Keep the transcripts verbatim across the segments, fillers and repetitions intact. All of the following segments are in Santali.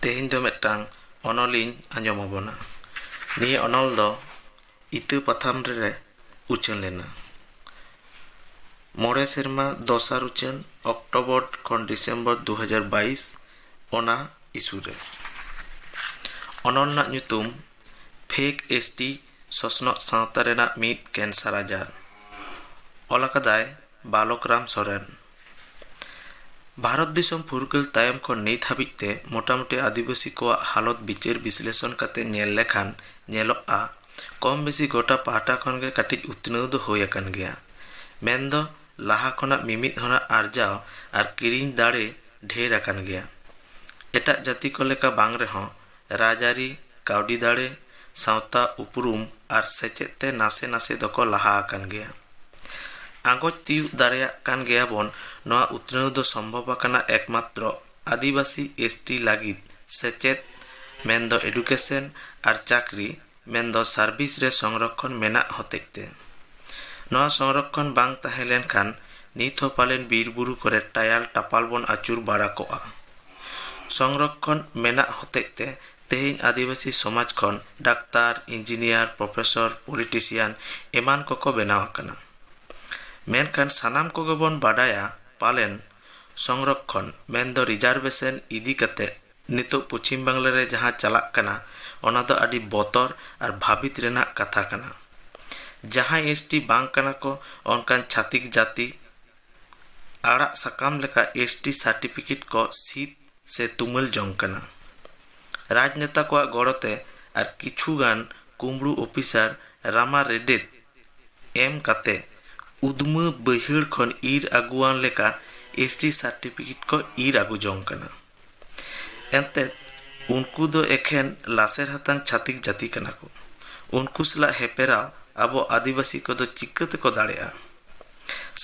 ᱛᱮᱦᱮᱧ ᱫᱚ ᱢᱤᱫᱴᱟᱝ ᱚᱱᱚᱞᱤᱧ ᱟᱸᱡᱚᱢ ᱟᱵᱚᱱᱟ᱾ ᱱᱤᱭᱟᱹ ᱚᱱᱚᱞ ᱫᱚ ᱤᱛᱟᱹ ᱯᱟᱛᱷᱟᱢ ᱨᱮ ᱩᱪᱷᱟᱹᱱ ᱞᱮᱱᱟ᱾ ᱢᱚᱬᱮ ᱥᱮᱨᱢᱟ ᱫᱚᱥᱟᱨ ᱩᱪᱷᱟᱹᱱ, ᱚᱠᱴᱳᱵᱚᱨ ᱠᱷᱚᱱ ᱰᱤᱥᱮᱢᱵᱚᱨ ᱫᱩ ᱦᱟᱡᱟᱨ ᱵᱟᱭᱤᱥ, ᱚᱱᱟ ᱤᱥᱩ ᱨᱮ᱾ ᱚᱱᱚᱞ ᱨᱮᱱᱟᱜ ᱧᱩᱛᱩᱢ ᱯᱷᱮᱠ ᱮᱥᱴᱤ ᱥᱚᱥᱱᱚᱜ ᱥᱟᱶᱛᱟ ᱨᱮᱱᱟᱜ ᱢᱤᱫ ᱠᱮᱱᱥᱟᱨ ᱟᱡᱟᱨ᱾ ᱚᱞ ᱟᱠᱟᱫᱟᱭ ᱵᱟᱞᱚᱠ ᱨᱟᱢ ᱥᱚᱨᱮᱱ᱾ ᱵᱷᱟᱨᱚᱛ ᱫᱤᱥᱚᱢ ᱯᱷᱩᱨᱜᱟᱹᱞ ᱛᱟᱭᱚᱢ ᱠᱷᱚᱱ ᱱᱤᱛ ᱦᱟᱹᱵᱤᱡ ᱛᱮ ᱢᱚᱴᱟᱢᱩᱴᱤ ᱟᱹᱫᱤᱵᱟᱹᱥᱤ ᱠᱚᱣᱟᱜ ᱦᱟᱞᱚᱛ ᱵᱤᱪᱟᱹᱨ ᱵᱤᱥᱞᱮᱥᱚᱱ ᱠᱟᱛᱮ ᱧᱮᱞ ᱞᱮᱠᱷᱟᱱ ᱧᱮᱞᱚᱜᱼᱟ, ᱠᱚᱢ ᱵᱮᱥᱤ ᱜᱚᱴᱟ ᱯᱟᱦᱴᱟ ᱠᱷᱚᱱ ᱜᱮ ᱠᱟᱹᱴᱤᱡ ᱩᱛᱱᱟᱹᱣ ᱫᱚ ᱦᱩᱭ ᱟᱠᱟᱱ ᱜᱮᱭᱟ᱾ ᱢᱮᱱᱫᱚ ᱞᱟᱦᱟ ᱠᱷᱚᱱᱟᱜ ᱢᱤᱢᱤᱫ ᱦᱚᱲᱟᱜ ᱟᱨᱡᱟᱣ ᱟᱨ ᱠᱤᱨᱤᱧ ᱫᱟᱲᱮ ᱰᱷᱮᱨ ᱟᱠᱟᱱ ᱜᱮᱭᱟ᱾ ᱮᱴᱟᱜ ᱡᱟᱹᱛᱤ ᱠᱚ ᱞᱮᱠᱟ ᱵᱟᱝ ᱨᱮᱦᱚᱸ, ᱨᱟᱡᱽᱟᱹᱨᱤ, ᱠᱟᱹᱣᱰᱤ ᱫᱟᱲᱮ, ᱥᱟᱶᱛᱟ ᱩᱯᱨᱩᱢ ᱟᱨ ᱥᱮᱪᱮᱫ ᱛᱮ ᱱᱟᱥᱮ ᱱᱟᱥᱮ ᱫᱚᱠᱚ ᱞᱟᱦᱟ ᱟᱠᱟᱱ ᱜᱮᱭᱟ᱾ ᱟᱸᱜᱚᱪ ᱛᱤᱭᱩᱜ ᱫᱟᱲᱮᱭᱟᱜ ᱠᱟᱱ ᱜᱮᱭᱟ ᱵᱚᱱ᱾ ᱱᱚᱣᱟ ᱩᱛᱱᱟᱹᱣ ᱫᱚ ᱥᱚᱢᱵᱷᱚᱵ ᱟᱠᱟᱱᱟ ᱮᱠᱢᱟᱛᱨᱚ ᱟᱹᱫᱤᱵᱟᱹᱥᱤ ᱮᱥᱴᱤ ᱞᱟᱹᱜᱤᱫ ᱥᱮᱪᱮᱫ, ᱢᱮᱱᱫᱚ ᱮᱰᱩᱠᱮᱥᱚᱱ, ᱟᱨ ᱪᱟᱹᱠᱨᱤ, ᱢᱮᱱᱫᱚ ᱥᱟᱨᱵᱷᱤᱥ ᱨᱮ ᱥᱚᱝᱨᱚᱠᱷᱚᱱ ᱢᱮᱱᱟᱜ ᱦᱚᱛᱮᱡ ᱛᱮ᱾ ᱱᱚᱣᱟ ᱥᱚᱝᱨᱚᱠᱷᱚᱱ ᱵᱟᱝ ᱛᱟᱦᱮᱸ ᱞᱮᱱᱠᱷᱟᱱ ᱱᱤᱛ ᱦᱚᱸ ᱯᱟᱞᱮᱱ ᱵᱤᱨ ᱵᱩᱨᱩ ᱠᱚᱨᱮ ᱴᱟᱭᱟᱞ ᱴᱟᱯᱟᱞ ᱵᱚᱱ ᱟᱹᱪᱩᱨ ᱵᱟᱲᱟ ᱠᱚᱜᱼᱟ᱾ ᱥᱚᱝᱨᱚᱠᱷᱚᱱ ᱢᱮᱱᱟᱜ ᱦᱚᱛᱮᱡ ᱛᱮ ᱛᱮᱦᱮᱧ ᱟᱹᱫᱤᱵᱟᱹᱥᱤ ᱥᱚᱢᱟᱡᱽ ᱠᱷᱚᱱ ᱰᱟᱠᱛᱟᱨ, ᱤᱧᱡᱤᱱᱤᱭᱟᱨ, ᱯᱨᱚᱯᱷᱮᱥᱚᱨ, ᱯᱚᱞᱤᱴᱤᱥᱤᱭᱟᱱ ᱮᱢᱟᱱ ᱠᱚᱠᱚ ᱵᱮᱱᱟᱣ ᱟᱠᱟᱱᱟ᱾ ᱢᱮᱱᱠᱷᱟᱱ ᱥᱟᱱᱟᱢ ᱠᱚᱜᱮ ᱵᱚᱱ ᱵᱟᱰᱟᱭᱟ ᱯᱟᱞᱮᱱ ᱥᱚᱝᱨᱚᱠᱷᱚᱱ ᱢᱮᱱᱫᱚ ᱨᱤᱡᱟᱨᱵᱷᱮᱥᱚᱱ ᱤᱫᱤ ᱠᱟᱛᱮ ᱱᱤᱛᱚᱜ ᱯᱚᱪᱷᱤᱢ ᱵᱟᱝᱞᱟ ᱨᱮ ᱡᱟᱦᱟᱸ ᱪᱟᱞᱟᱜ ᱠᱟᱱᱟ, ᱚᱱᱟ ᱫᱚ ᱟᱹᱰᱤ ᱵᱚᱛᱚᱨ ᱟᱨ ᱵᱷᱟᱹᱵᱤᱛ ᱨᱮᱱᱟᱜ ᱠᱟᱛᱷᱟ ᱠᱟᱱᱟ᱾ ᱡᱟᱦᱟᱸᱭ ᱮᱥᱴᱤ ᱵᱟᱝ ᱠᱟᱱᱟ ᱠᱚ, ᱚᱱᱠᱟᱱ ᱪᱷᱟᱹᱛᱤᱠ ᱡᱟᱹᱛᱤ ᱟᱲᱟᱜ ᱥᱟᱠᱟᱢ ᱞᱮᱠᱟ ᱮᱥᱴᱤ ᱥᱟᱨᱴᱤᱯᱷᱤᱠᱮᱴ ᱠᱚ ᱥᱤᱫ ᱥᱮ ᱛᱩᱢᱟᱹᱞ ᱡᱚᱝ ᱠᱟᱱᱟ᱾ ᱨᱟᱡᱽᱱᱮᱛᱟ ᱠᱚᱣᱟᱜ ᱜᱚᱲᱚᱛᱮ ᱟᱨ ᱠᱤᱪᱷᱩ ᱜᱟᱱ ᱠᱩᱢᱵᱽᱲᱩ ᱚᱯᱷᱤᱥᱟᱨ ᱨᱟᱢᱟ ᱨᱮᱰᱮᱛ ᱮᱢ ᱠᱟᱛᱮ ᱩᱫᱽᱢᱟᱹ ᱵᱟᱹᱭᱦᱟᱹᱲ ᱠᱷᱚᱱ ᱤᱨ ᱟᱹᱜᱩᱣᱟᱱ ᱞᱮᱠᱟ ᱮᱥᱴᱤ ᱥᱟᱨᱴᱤᱯᱷᱤᱠᱮᱴ ᱠᱚ ᱤᱨ ᱟᱹᱜᱩ ᱡᱚᱝ ᱠᱟᱱᱟ᱾ ᱮᱱᱛᱮᱫ, ᱩᱱᱠᱩ ᱫᱚ ᱮᱠᱷᱮᱱ ᱞᱟᱥᱮᱨ ᱦᱟᱛᱟᱝ ᱪᱷᱟᱹᱛᱤᱠ ᱡᱟᱹᱛᱤ ᱠᱟᱱᱟ ᱠᱚ᱾ ᱩᱱᱠᱩ ᱥᱟᱞᱟᱜ ᱦᱮᱯᱮᱨᱟᱣ ᱟᱵᱚ ᱟᱹᱫᱤᱵᱟᱹᱥᱤ ᱠᱚᱫᱚ ᱪᱤᱠᱟᱹ ᱛᱮᱠᱚ ᱫᱟᱲᱮᱭᱟᱜᱼᱟ?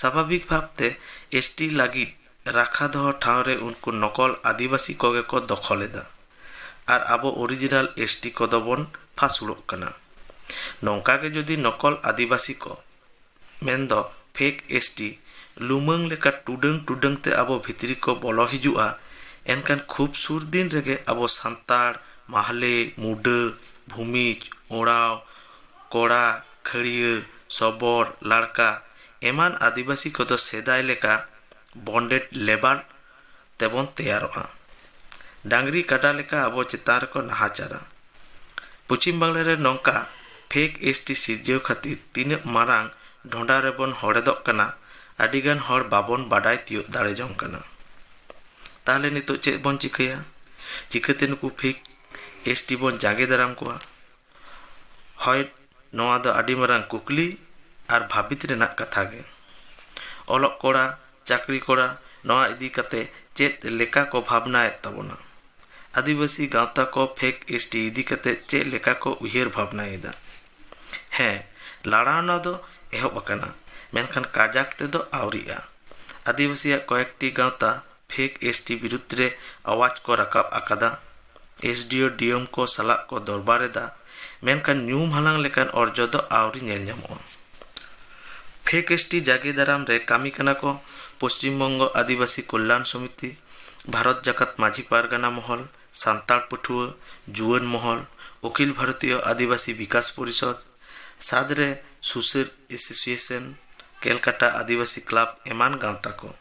ᱥᱟᱵᱷᱟᱵᱤᱠ ᱵᱷᱟᱵᱛᱮ ᱮᱥᱴᱤ ᱞᱟᱹᱜᱤᱫ ᱨᱟᱠᱷᱟ ᱫᱚᱦᱚ ᱴᱷᱟᱶ ᱨᱮ ᱩᱱᱠᱩ ᱱᱚᱠᱚᱞ ᱟᱹᱫᱤᱵᱟᱹᱥᱤ ᱠᱚᱜᱮ ᱠᱚ ᱫᱚᱠᱷᱚᱞ ᱮᱫᱟ ᱟᱨ ᱟᱵᱚ ᱚᱨᱤᱡᱤᱱᱟᱞ ᱮᱥᱴᱤ ᱠᱚᱫᱚ ᱵᱚᱱ ᱯᱷᱟᱥᱩᱲᱚᱜ ᱠᱟᱱᱟ᱾ ᱱᱚᱝᱠᱟ ᱜᱮ ᱡᱩᱫᱤ ᱱᱚᱠᱚᱞ ᱟᱹᱫᱤᱵᱟᱹᱥᱤ ᱠᱚ, ᱢᱮᱱᱫᱚ ᱯᱷᱮᱠ ᱮᱥᱴᱤ, ᱞᱩᱢᱟᱹᱝ ᱞᱮᱠᱟ ᱴᱩᱰᱟᱹᱝ ᱴᱩᱰᱟᱹᱝ ᱛᱮ ᱟᱵᱚ ᱵᱷᱤᱛᱨᱤ ᱠᱚ ᱵᱚᱞᱚ ᱦᱤᱡᱩᱜᱼᱟ, ᱮᱱᱠᱷᱟᱱ ᱠᱷᱩᱵ ᱥᱩᱨ ᱫᱤᱱ ᱨᱮᱜᱮ ᱟᱵᱚ ᱥᱟᱱᱛᱟᱲ, ᱢᱟᱦᱞᱮ, ᱢᱩᱰᱟᱹ, ᱵᱷᱩᱢᱤᱡᱽ, ᱳᱨᱟᱸᱣ, ᱠᱚᱲᱟ, ᱠᱷᱟᱹᱲᱭᱟᱹ, ᱥᱚᱵᱚᱨ, ᱞᱟᱲᱠᱟ ᱮᱢᱟᱱ ᱟᱹᱫᱤᱵᱟᱹᱥᱤ ᱠᱚᱫᱚ ᱥᱮᱫᱟᱭ ᱞᱮᱠᱟ bonded labour ᱛᱮᱵᱚᱱ ᱛᱮᱭᱟᱨᱚᱜᱼᱟ᱾ ᱰᱟᱝᱨᱤ ᱠᱟᱰᱟ ᱞᱮᱠᱟ ᱟᱵᱚ ᱪᱮᱛᱟᱱ ᱨᱮᱠᱚ ᱱᱟᱦᱟᱪᱟᱨᱟ᱾ ᱯᱚᱪᱷᱤᱢ ᱵᱟᱝᱞᱟ ᱨᱮ ᱱᱚᱝᱠᱟ fake S T ᱥᱤᱨᱡᱟᱹᱣ ᱠᱷᱟᱹᱛᱤᱨ ᱛᱤᱱᱟᱹᱜ ᱢᱟᱨᱟᱝ ᱰᱷᱚᱸᱰᱟ ᱨᱮᱵᱚᱱ ᱦᱚᱲᱮᱫᱚᱜ ᱠᱟᱱᱟ, ᱟᱹᱰᱤᱜᱟᱱ ᱦᱚᱲ ᱵᱟᱵᱚᱱ ᱵᱟᱰᱟᱭ ᱛᱤᱭᱳᱜ ᱫᱟᱲᱮ ᱡᱚᱝ ᱠᱟᱱᱟ᱾ ᱛᱟᱦᱞᱮ ᱱᱤᱛᱚᱜ ᱪᱮᱫ ᱵᱚᱱ ᱪᱤᱠᱟᱹᱭᱟ? ᱪᱤᱠᱟᱹᱛᱮ ᱱᱩᱠᱩ fake S T ᱵᱚᱱ ᱡᱟᱸᱜᱮ ᱫᱟᱨᱟᱢ ᱠᱚᱣᱟ? ᱦᱳᱭ, ᱱᱚᱣᱟ ᱫᱚ ᱟᱹᱰᱤ ᱢᱟᱨᱟᱝ ᱠᱩᱠᱞᱤ ᱟᱨ ᱵᱷᱟᱹᱵᱤᱛ ᱨᱮᱱᱟᱜ ᱠᱟᱛᱷᱟ ᱜᱮ᱾ ᱚᱞᱚᱜ ᱠᱚᱲᱟ, ᱪᱟᱹᱠᱨᱤ ᱠᱚᱲᱟ ᱱᱚᱣᱟ ᱤᱫᱤ ᱠᱟᱛᱮ ᱪᱮᱫ ᱞᱮᱠᱟ ᱠᱚ ᱵᱷᱟᱵᱽᱱᱟᱭᱮᱫ ᱛᱟᱵᱚᱱᱟ? ᱟᱹᱫᱤᱵᱟᱹᱥᱤ ᱜᱟᱶᱛᱟ ᱠᱚ fake S T ᱤᱫᱤ ᱠᱟᱛᱮ ᱪᱮᱫ ᱞᱮᱠᱟ ᱠᱚ ᱩᱭᱦᱟᱹᱨ ᱵᱷᱟᱵᱽᱱᱟᱭᱮᱫᱟ? ᱦᱮᱸ, ᱞᱟᱲᱟᱣᱱᱟ ᱫᱚ ᱮᱦᱚᱵ ᱟᱠᱟᱱᱟ, ᱢᱮᱱᱠᱷᱟᱱ ᱠᱟᱡᱟᱠ ᱛᱮᱫᱚ ᱟᱹᱣᱨᱤᱜᱼᱟ᱾ ᱟᱹᱫᱤᱵᱟᱹᱥᱤᱭᱟᱜ ᱠᱚᱭᱮᱠᱴᱤ ᱜᱟᱶᱛᱟ fake S T ᱵᱤᱨᱩᱫᱽ ᱨᱮ ᱟᱣᱟᱡᱽ ᱠᱚ ᱨᱟᱠᱟᱵ ᱟᱠᱟᱫᱟ᱾ S D O, D M ᱠᱚ ᱥᱟᱞᱟᱜ ᱠᱚ ᱫᱚᱨᱵᱟᱨ ᱮᱫᱟ, ᱢᱮᱱᱠᱷᱟᱱ ᱧᱩᱢ ᱦᱟᱞᱟᱝ ᱞᱮᱠᱟᱱ ᱚᱨᱡᱚ ᱫᱚ ᱟᱹᱣᱨᱤ ᱧᱮᱞ ᱧᱟᱢᱚᱜᱼᱟ᱾ Fake S T ᱡᱟᱜᱮ ᱫᱟᱨᱟᱢ ᱨᱮ ᱠᱟᱹᱢᱤ ᱠᱟᱱᱟ ᱠᱚ ᱯᱚᱥᱪᱤᱢ ᱵᱚᱝᱜᱚ ᱟᱹᱫᱤᱵᱟᱹᱥᱤ ᱠᱚᱞᱞᱟᱱ ᱥᱚᱢᱤᱛᱤ, ᱵᱷᱟᱨᱚᱛ ᱡᱟᱠᱟᱛ ᱢᱟᱹᱡᱷᱤ ᱯᱟᱨᱜᱟᱱᱟ ᱢᱚᱦᱚᱞ, ᱥᱟᱱᱛᱟᱲ ᱯᱟᱹᱴᱷᱩᱣᱟᱹ, ᱡᱩᱣᱟᱹᱱ ᱢᱚᱦᱚᱞ, ᱚᱠᱷᱤᱞ ᱵᱷᱟᱨᱚᱛᱤᱭᱚ ᱟᱹᱫᱤᱵᱟᱹᱥᱤ ᱵᱤᱠᱟᱥ ᱯᱚᱨᱤᱥᱚᱫᱽ, ᱥᱟᱫᱽᱨᱮ ᱥᱩᱥᱟᱹᱨ ᱮᱥᱳᱥᱤᱭᱮᱥᱚᱱ, ᱠᱮᱞᱠᱟᱴᱟ ᱟᱹᱫᱤᱵᱟᱹᱥᱤ ᱠᱞᱟᱵᱽ ᱮᱢᱟᱱ ᱜᱟᱶᱛᱟ ᱠᱚ᱾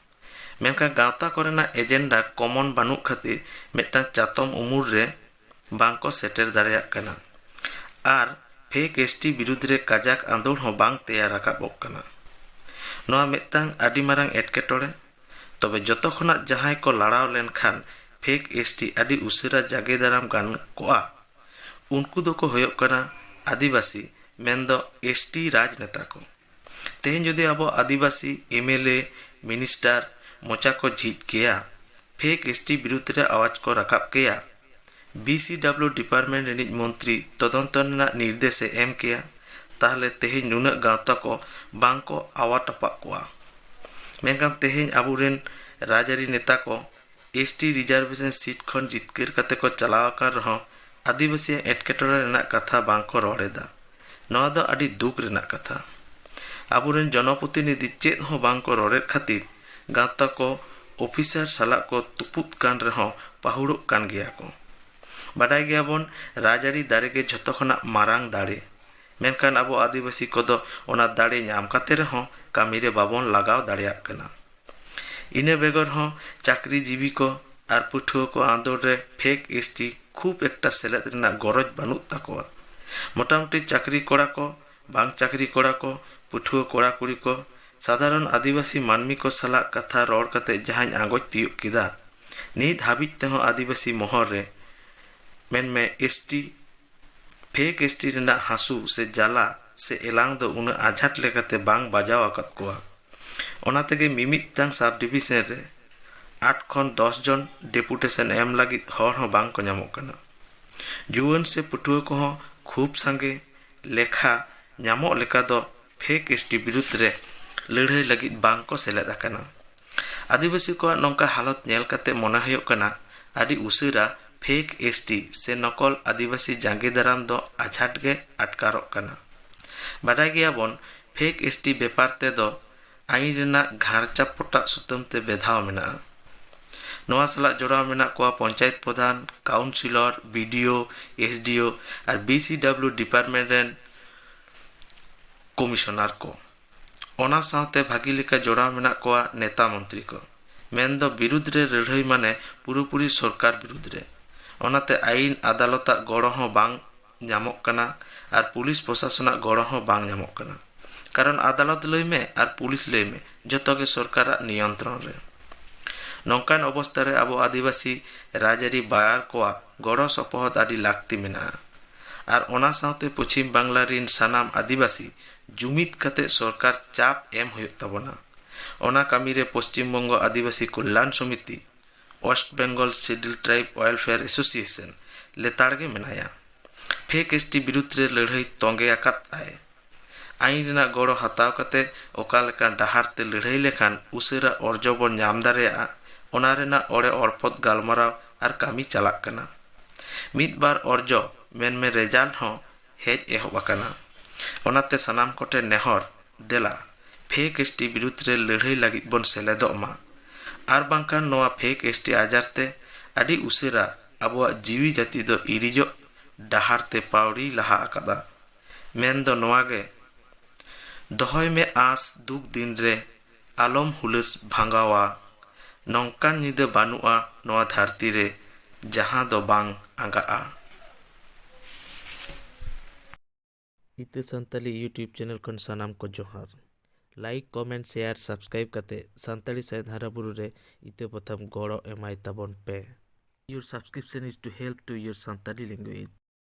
ᱢᱮᱱᱠᱷᱟᱱ ᱜᱟᱶᱛᱟ ᱠᱚᱨᱮᱱᱟᱜ agenda common ᱵᱟᱹᱱᱩᱜ ᱠᱷᱟᱹᱛᱤᱨ ᱢᱤᱫᱴᱟᱝ ᱪᱟᱛᱚᱢ ᱩᱢᱩᱞ ᱨᱮ ᱵᱟᱝ ᱠᱚ ᱥᱮᱴᱮᱨ ᱫᱟᱲᱮᱭᱟᱜ ᱠᱟᱱᱟ᱾ ᱟᱨ fake S T ᱵᱤᱨᱩᱫᱽ ᱨᱮ ᱠᱟᱡᱟᱠ ᱟᱸᱫᱳᱲ ᱦᱚᱸ ᱵᱟᱝ ᱛᱮᱭᱟᱨ ᱨᱟᱠᱟᱵᱚᱜ ᱠᱟᱱᱟ᱾ ᱱᱚᱣᱟ ᱢᱤᱫᱴᱟᱝ ᱟᱹᱰᱤ ᱢᱟᱨᱟᱝ ᱮᱴᱠᱮᱴᱚᱬᱮ᱾ ᱛᱚᱵᱮ ᱡᱚᱛᱚ ᱠᱷᱚᱱᱟᱜ ᱡᱟᱦᱟᱸᱭ ᱠᱚ ᱞᱟᱲᱟᱣ ᱞᱮᱱᱠᱷᱟᱱ fake S T ᱟᱹᱰᱤ ᱩᱥᱟᱹᱨᱟ ᱡᱟᱸᱜᱮ ᱫᱟᱨᱟᱢ ᱜᱟᱱ ᱠᱚᱜᱼᱟ, ᱩᱱᱠᱩ ᱫᱚᱠᱚ ᱦᱩᱭᱩᱜ ᱠᱟᱱᱟ ᱟᱹᱫᱤᱵᱟᱹᱥᱤ, ᱢᱮᱱᱫᱚ S T ᱨᱟᱡᱽᱱᱮᱛᱟ ᱠᱚ᱾ ᱛᱮᱦᱮᱧ ᱡᱩᱫᱤ ᱟᱵᱚ ᱟᱹᱫᱤᱵᱟᱹᱥᱤ M L A, minister ᱢᱚᱪᱟ ᱠᱚ ᱡᱷᱤᱡ ᱠᱮᱭᱟ, fake S T ᱵᱤᱨᱩᱫᱽ ᱨᱮ ᱟᱣᱟᱡᱽ ᱠᱚ ᱨᱟᱠᱟᱵ ᱠᱮᱭᱟ, B C W department ᱨᱤᱱᱤᱡ ᱢᱚᱱᱛᱨᱤ ᱛᱚᱫᱚᱱᱛᱚ ᱨᱮᱱᱟᱜ ᱱᱤᱨᱫᱮᱥ ᱮ ᱮᱢ ᱠᱮᱭᱟ, ᱛᱟᱦᱞᱮ ᱛᱮᱦᱮᱧ ᱱᱩᱱᱟᱹᱜ ᱜᱟᱶᱛᱟ ᱠᱚ ᱵᱟᱝ ᱠᱚ ᱟᱣᱟ ᱴᱟᱯᱟᱜ ᱠᱚᱣᱟ᱾ ᱢᱮᱱᱠᱷᱟᱱ ᱛᱮᱦᱮᱧ ᱟᱵᱚᱨᱮᱱ ᱨᱟᱡᱽᱟᱹᱨᱤ ᱱᱮᱛᱟ ᱠᱚ S T reservation seat ᱠᱷᱚᱱ ᱡᱤᱛᱠᱟᱹᱨ ᱠᱟᱛᱮ ᱠᱚ ᱪᱟᱞᱟᱣ ᱟᱠᱟᱱ ᱨᱮᱦᱚᱸ ᱟᱹᱫᱤᱵᱟᱹᱥᱤᱭᱟᱜ ᱮᱴᱠᱮᱴᱚᱬᱮ ᱨᱮᱱᱟᱜ ᱠᱟᱛᱷᱟ ᱵᱟᱝ ᱠᱚ ᱨᱚᱲ ᱮᱫᱟ᱾ ᱱᱚᱣᱟ ᱫᱚ ᱟᱹᱰᱤ ᱫᱩᱠ ᱨᱮᱱᱟᱜ ᱠᱟᱛᱷᱟ᱾ ᱟᱵᱚᱨᱮᱱ ᱡᱚᱱᱚᱯᱨᱚᱛᱤᱱᱤᱫᱷᱤ ᱪᱮᱫ ᱦᱚᱸ ᱵᱟᱝ ᱠᱚ ᱨᱚᱲᱮᱫ ᱠᱷᱟᱹᱛᱤᱨ ᱜᱟᱶᱛᱟ ᱠᱚ ᱚᱯᱷᱤᱥᱟᱨ ᱥᱟᱞᱟᱜ ᱠᱚ ᱛᱩᱯᱩᱫ ᱠᱟᱱ ᱨᱮᱦᱚᱸ ᱯᱟᱹᱦᱩᱲᱚᱜ ᱠᱟᱱ ᱜᱮᱭᱟ ᱠᱚ᱾ ᱵᱟᱰᱟᱭ ᱜᱮᱭᱟᱵᱚᱱ, ᱨᱟᱡᱽᱟᱹᱨᱤ ᱫᱟᱲᱮ ᱜᱮ ᱡᱷᱚᱛᱚ ᱠᱷᱚᱱᱟᱜ ᱢᱟᱨᱟᱝ ᱫᱟᱲᱮ᱾ ᱢᱮᱱᱠᱷᱟᱱ ᱟᱵᱚ ᱟᱹᱫᱤᱵᱟᱹᱥᱤ ᱠᱚᱫᱚ ᱚᱱᱟ ᱫᱟᱲᱮ ᱧᱟᱢ ᱠᱟᱛᱮ ᱨᱮᱦᱚᱸ ᱠᱟᱹᱢᱤ ᱨᱮ ᱵᱟᱵᱚᱱ ᱞᱟᱜᱟᱣ ᱫᱟᱲᱮᱭᱟᱜ ᱠᱟᱱᱟ᱾ ᱤᱱᱟᱹ ᱵᱮᱜᱚᱨ ᱦᱚᱸ ᱪᱟᱹᱠᱨᱤ ᱡᱤᱵᱤ ᱠᱚ ᱟᱨ ᱯᱟᱹᱴᱷᱩᱣᱟᱹ ᱠᱚ ᱟᱸᱫᱳᱲ ᱨᱮ ᱯᱷᱮᱠ ᱮᱥ ᱴᱤ ᱠᱷᱩᱵ ᱮᱠᱴᱟ ᱥᱮᱞᱮᱫ ᱨᱮᱱᱟᱜ ᱜᱚᱨᱚᱡᱽ ᱵᱟᱹᱱᱩᱜ ᱛᱟᱠᱚᱣᱟ᱾ ᱢᱚᱴᱟᱢᱩᱴᱤ ᱪᱟᱹᱠᱨᱤ ᱠᱚᱲᱟ ᱠᱚ, ᱵᱟᱝ ᱪᱟᱹᱠᱨᱤ ᱠᱚᱲᱟ ᱠᱚ, ᱯᱟᱹᱴᱷᱩᱣᱟᱹ ᱠᱚᱲᱟ ᱠᱩᱲᱤ ᱠᱚ, ᱥᱟᱫᱷᱟᱨᱚᱱ ᱟᱹᱫᱤᱵᱟᱹᱥᱤ ᱢᱟᱹᱱᱢᱤ ᱠᱚ ᱥᱟᱞᱟᱜ ᱠᱟᱛᱷᱟ ᱨᱚᱲ ᱠᱟᱛᱮ ᱡᱟᱦᱟᱸᱧ ᱟᱸᱜᱚᱪ ᱛᱤᱭᱳᱜ ᱠᱮᱫᱟ, ᱱᱤᱛ ᱦᱟᱹᱵᱤᱡ ᱛᱮᱦᱚᱸ ᱟᱹᱫᱤᱵᱟᱹᱥᱤ ᱢᱚᱦᱚᱞ ᱨᱮ, ᱢᱮᱱᱢᱮ S T, fake S T ᱨᱮᱱᱟᱜ ᱦᱟᱹᱥᱩ ᱥᱮ ᱡᱟᱞᱟ ᱥᱮ ᱮᱞᱟᱝ ᱫᱚ ᱩᱱᱟᱹᱜ ᱟᱡᱷᱟᱴ ᱞᱮᱠᱟᱛᱮ ᱵᱟᱝ ᱵᱟᱡᱟᱣ ᱟᱠᱟᱫ ᱠᱚᱣᱟ᱾ ᱚᱱᱟ ᱛᱮᱜᱮ ᱢᱤᱢᱤᱫᱴᱟᱝ ᱥᱟᱵ ᱰᱤᱵᱤᱥᱚᱱ ᱨᱮ ᱟᱴ ᱠᱷᱚᱱ ᱫᱚᱥ ᱡᱚᱱ ᱰᱮᱯᱩᱴᱮᱥᱚᱱ ᱮᱢ ᱞᱟᱹᱜᱤᱫ ᱦᱚᱲ ᱦᱚᱸ ᱵᱟᱝ ᱠᱚ ᱧᱟᱢᱚᱜ ᱠᱟᱱᱟ᱾ ᱡᱩᱣᱟᱹᱱ ᱥᱮ ᱯᱟᱹᱴᱷᱩᱣᱟᱹ ᱠᱚᱦᱚᱸ ᱠᱷᱩᱵ ᱥᱟᱸᱜᱮ ᱞᱮᱠᱷᱟ ᱧᱟᱢᱚᱜ ᱞᱮᱠᱟ ᱫᱚ ᱯᱷᱮᱠ ᱮᱥ ᱴᱤ ᱵᱤᱨᱩᱫᱽ ᱨᱮ ᱞᱟᱹᱲᱦᱟᱹᱭ ᱞᱟᱹᱜᱤᱫ ᱵᱟᱝ ᱠᱚ ᱥᱮᱞᱮᱫ ᱟᱠᱟᱱᱟ᱾ ᱟᱹᱫᱤᱵᱟᱹᱥᱤ ᱠᱚᱣᱟᱜ ᱱᱚᱝᱠᱟ ᱦᱟᱞᱚᱛ ᱧᱮᱞ ᱠᱟᱛᱮ ᱢᱚᱱᱮ ᱦᱩᱭᱩᱜ ᱠᱟᱱᱟ, ᱟᱹᱰᱤ ᱩᱥᱟᱹᱨᱟ ᱯᱷᱮᱠ ᱮᱥ ᱴᱤ ᱥᱮ ᱱᱚᱠᱚᱞ ᱟᱹᱫᱤᱵᱟᱹᱥᱤ ᱡᱟᱸᱜᱮ ᱫᱟᱨᱟᱢ ᱫᱚ ᱟᱡᱷᱟᱴ ᱜᱮ ᱟᱴᱠᱟᱨᱚᱜ ᱠᱟᱱᱟ᱾ ᱵᱟᱰᱟᱭ ᱜᱮᱭᱟᱵᱚᱱ, ᱯᱷᱮᱠ ᱮᱥ ᱴᱤ ᱵᱮᱯᱟᱨ ᱛᱮᱫᱚ ᱟᱹᱭᱤᱱ ᱨᱮᱱᱟᱜ ᱜᱷᱟᱨᱪᱟ ᱯᱚᱴᱟᱜ ᱥᱩᱛᱟᱹᱢ ᱛᱮ ᱵᱮᱫᱷᱟᱣ ᱢᱮᱱᱟᱜᱼᱟ᱾ ᱱᱚᱣᱟ ᱥᱟᱞᱟᱜ ᱡᱚᱲᱟᱣ ᱢᱮᱱᱟᱜ ᱠᱚᱣᱟ ᱯᱚᱧᱪᱟᱭᱮᱛ ᱯᱨᱚᱫᱷᱟᱱ, ᱠᱟᱣᱩᱱᱥᱤᱞᱚᱨ, ᱵᱤ ᱰᱤ ᱳ, ᱮᱥ ᱰᱤ ᱳ ᱟᱨ ᱵᱤ ᱥᱤ ᱰᱟᱵᱞᱤᱭᱩ ᱰᱤᱯᱟᱨᱴᱢᱮᱱᱴ ᱨᱮᱱ ᱠᱚᱢᱤᱥᱚᱱᱟᱨ ᱠᱚ᱾ ᱚᱱᱟ ᱥᱟᱶᱛᱮ ᱵᱷᱟᱹᱜᱤ ᱞᱮᱠᱟ ᱡᱚᱲᱟᱣ ᱢᱮᱱᱟᱜ ᱠᱚᱣᱟ ᱱᱮᱛᱟ ᱢᱚᱱᱛᱨᱤ ᱠᱚ, ᱢᱮᱱᱫᱚ ᱵᱤᱨᱩᱫᱽ ᱨᱮ ᱞᱟᱹᱲᱦᱟᱹᱭ ᱢᱟᱱᱮ ᱯᱩᱨᱟᱹᱯᱩᱨᱤ ᱥᱚᱨᱠᱟᱨ ᱵᱤᱨᱩᱫᱽ ᱨᱮ᱾ ᱚᱱᱟᱛᱮ ᱟᱹᱭᱤᱱ ᱟᱫᱟᱞᱚᱛᱟᱜ ᱜᱚᱲᱚ ᱦᱚᱸ ᱵᱟᱝ ᱧᱟᱢᱚᱜ ᱠᱟᱱᱟ ᱟᱨ ᱯᱩᱞᱤᱥ ᱯᱨᱚᱥᱟᱥᱚᱱᱟᱜ ᱜᱚᱲᱚ ᱦᱚᱸ ᱵᱟᱝ ᱧᱟᱢᱚᱜ ᱠᱟᱱᱟ᱾ ᱠᱟᱨᱚᱱ ᱟᱫᱟᱞᱚᱛ ᱞᱟᱹᱭ ᱢᱮ ᱟᱨ ᱯᱩᱞᱤᱥ ᱞᱟᱹᱭ ᱢᱮ, ᱡᱚᱛᱚ ᱜᱮ ᱥᱚᱨᱠᱟᱨᱟᱜ ᱱᱤᱭᱚᱱᱛᱨᱚᱱ ᱨᱮ᱾ ᱱᱚᱝᱠᱟᱱ ᱚᱵᱚᱥᱛᱟ ᱨᱮ ᱟᱵᱚ ᱟᱹᱫᱤᱵᱟᱹᱥᱤ ᱨᱟᱡᱽᱟᱹᱨᱤ ᱵᱟᱭᱟᱨ ᱠᱚᱣᱟᱜ ᱜᱚᱲᱚ ᱥᱚᱯᱚᱦᱚᱫ ᱟᱹᱰᱤ ᱞᱟᱹᱠᱛᱤ ᱢᱮᱱᱟᱜᱼᱟ᱾ ᱟᱨ ᱚᱱᱟ ᱥᱟᱶᱛᱮ ᱯᱚᱪᱷᱤᱢ ᱵᱟᱝᱞᱟ ᱨᱤᱱ ᱥᱟᱱᱟᱢ ᱟᱹᱫᱤᱵᱟᱹᱥᱤ ᱡᱩᱢᱤᱫ ᱠᱟᱛᱮ ᱥᱚᱨᱠᱟᱨ ᱪᱟᱯ ᱮᱢ ᱦᱩᱭᱩᱜ ᱛᱟᱵᱚᱱᱟ᱾ ᱚᱱᱟ ᱠᱟᱹᱢᱤ ᱨᱮ ᱯᱚᱥᱪᱤᱢ ᱵᱚᱝᱜᱚ ᱟᱹᱫᱤᱵᱟᱹᱥᱤ ᱠᱚᱞᱞᱟᱱ ᱥᱚᱢᱤᱛᱤ, West Bengal schedule tribe welfare association ᱞᱮᱛᱟᱲ ᱜᱮ ᱢᱮᱱᱟᱭᱟ᱾ ᱯᱷᱮᱠ ᱮᱥ ᱴᱤ ᱵᱤᱨᱩᱫᱽ ᱨᱮ ᱞᱟᱹᱲᱦᱟᱹᱭ ᱛᱚᱸᱜᱮ ᱟᱠᱟᱫ ᱟᱭ᱾ ᱟᱹᱭᱤᱱ ᱨᱮᱱᱟᱜ ᱜᱚᱲᱚ ᱦᱟᱛᱟᱣ ᱠᱟᱛᱮ ᱚᱠᱟ ᱞᱮᱠᱟᱱ ᱰᱟᱦᱟᱨ ᱛᱮ ᱞᱟᱹᱲᱦᱟᱹᱭ ᱞᱮᱠᱷᱟᱱ ᱩᱥᱟᱹᱨᱟ ᱚᱨᱡᱚ ᱵᱚᱱ ᱧᱟᱢ ᱫᱟᱲᱮᱭᱟᱜᱼᱟ, ᱚᱱᱟ ᱨᱮᱱᱟᱜ ᱚᱲᱮ ᱚᱲᱯᱚᱫ ᱜᱟᱞᱢᱟᱨᱟᱣ ᱟᱨ ᱠᱟᱹᱢᱤ ᱪᱟᱞᱟᱜ ᱠᱟᱱᱟ᱾ ᱢᱤᱫ ᱵᱟᱨ ᱚᱨᱡᱚ, ᱢᱮᱱᱢᱮ ᱨᱮᱡᱟᱞᱴ ᱦᱚᱸ ᱦᱮᱡ ᱮᱦᱚᱵ ᱟᱠᱟᱱᱟ᱾ ᱚᱱᱟᱛᱮ ᱥᱟᱱᱟᱢ ᱠᱚᱴᱷᱮᱱ ᱱᱮᱦᱚᱨ, ᱫᱮᱞᱟ, ᱯᱷᱮᱠ ᱮᱥ ᱴᱤ ᱵᱤᱨᱩᱫᱽ ᱨᱮ ᱞᱟᱹᱲᱦᱟᱹᱭ ᱞᱟᱹᱜᱤᱫ ᱵᱚᱱ ᱥᱮᱞᱮᱫᱚᱜ ᱢᱟ᱾ ᱟᱨ ᱵᱟᱝᱠᱷᱟᱱ ᱱᱚᱣᱟ ᱯᱷᱮᱠ ᱮᱥ ᱴᱤ ᱟᱡᱟᱨ ᱛᱮ ᱟᱹᱰᱤ ᱩᱥᱟᱹᱨᱟ ᱟᱵᱚᱣᱟᱜ ᱡᱤᱣᱤ ᱡᱟᱹᱛᱤ ᱫᱚ ᱤᱨᱤᱡᱚᱜ ᱰᱟᱦᱟᱨ ᱛᱮ ᱯᱟᱹᱣᱲᱤ ᱞᱟᱦᱟ ᱟᱠᱟᱫᱟ᱾ ᱢᱮᱱ ᱫᱚ ᱱᱚᱣᱟ ᱜᱮ, ᱫᱚᱦᱚᱭ ᱢᱮ ᱟᱸᱥ ᱫᱩᱠ ᱫᱤᱱ ᱨᱮ, ᱟᱞᱚᱢ ᱦᱩᱞᱟᱹᱥ ᱵᱷᱟᱸᱜᱟᱣᱟ᱾ ᱱᱚᱝᱠᱟᱱ ᱧᱤᱫᱟᱹ ᱵᱟᱹᱱᱩᱜᱼᱟ ᱱᱚᱣᱟ ᱫᱷᱟᱹᱨᱛᱤ ᱨᱮ, ᱡᱟᱦᱟᱸ ᱫᱚ ᱵᱟᱝ ᱟᱸᱜᱟᱜᱼᱟ᱾ ᱤᱛᱟᱹ ᱥᱟᱱᱛᱟᱞᱤ YouTube channel ᱠᱷᱚᱱ ᱥᱟᱱᱟᱢ ᱠᱚ ᱡᱚᱦᱟᱨ᱾ Like, comment, share, subscribe ᱠᱟᱛᱮ ᱥᱟᱱᱛᱟᱲᱤ ᱥᱟᱶᱦᱮᱫ ᱦᱟᱨᱟᱵᱩᱨᱩ ᱨᱮ ᱤᱛᱟᱹ ᱯᱟᱛᱷᱟᱢ ᱜᱚᱲᱚ ᱮᱢᱟᱭ ᱛᱟᱵᱚᱱ ᱯᱮ᱾ Your subscription is to help to your Santali language.